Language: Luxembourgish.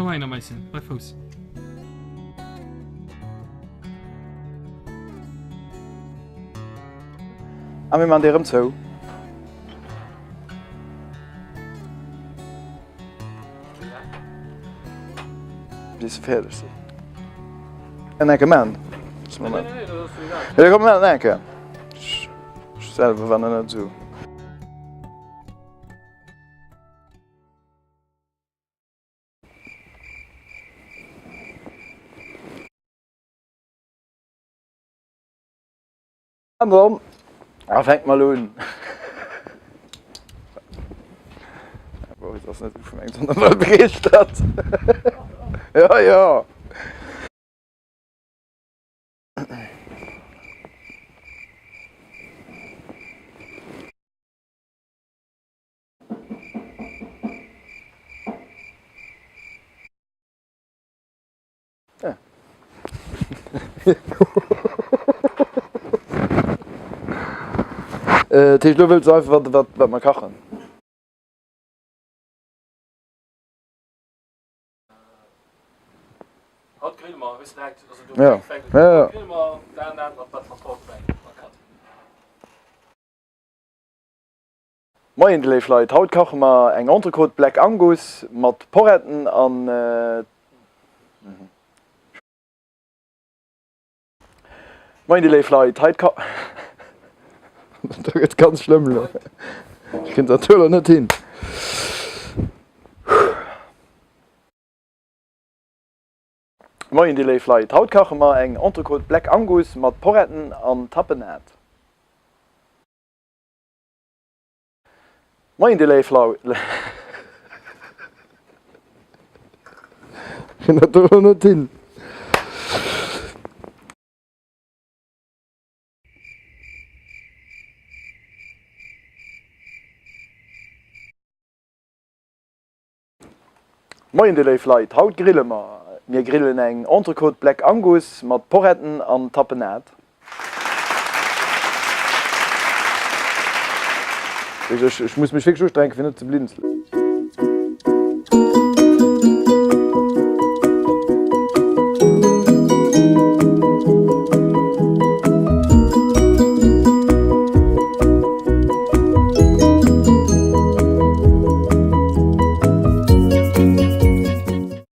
Komm heihinner, Maischen, bei Fouss. A mir man déi erëm zou. Bis se fäerdeg sinn. En enke man. Ja, komm man enke. Ech selwer war nach net esou. An dann ah, fänkt mal un. Boris ass net vum eng sondern well begeeschtert. Ja ja. Dat heescht, elo wëlls de einfach, wat, wat mer kachen? Haut grille mer, weess de direkt, also do Ja. fänkt Ja, ja. grille mer dat an dat mat Butler Pork Bang a cut. Moien léif Leit, haut kache mer eng Entrecôte Black Angus mat Poretten an. Moien déi léif Leit, hei ka. Dat gëtt ganz schlëmm elo, ech kréien dat elo net hin. Moien déi léif Leit, haut kache mer eng Entrecôte Black Angus mat Poretten an Tapenade. Moien déi léif Lau. Kréien dat do elo net hin. Moien déi léif Leit, haut grille mer. Mir grillen eng Entrecôte Black Angus mat Poretten an Tapenade. Ech muss mech wierklech ustrengen fir net ze blinzelen.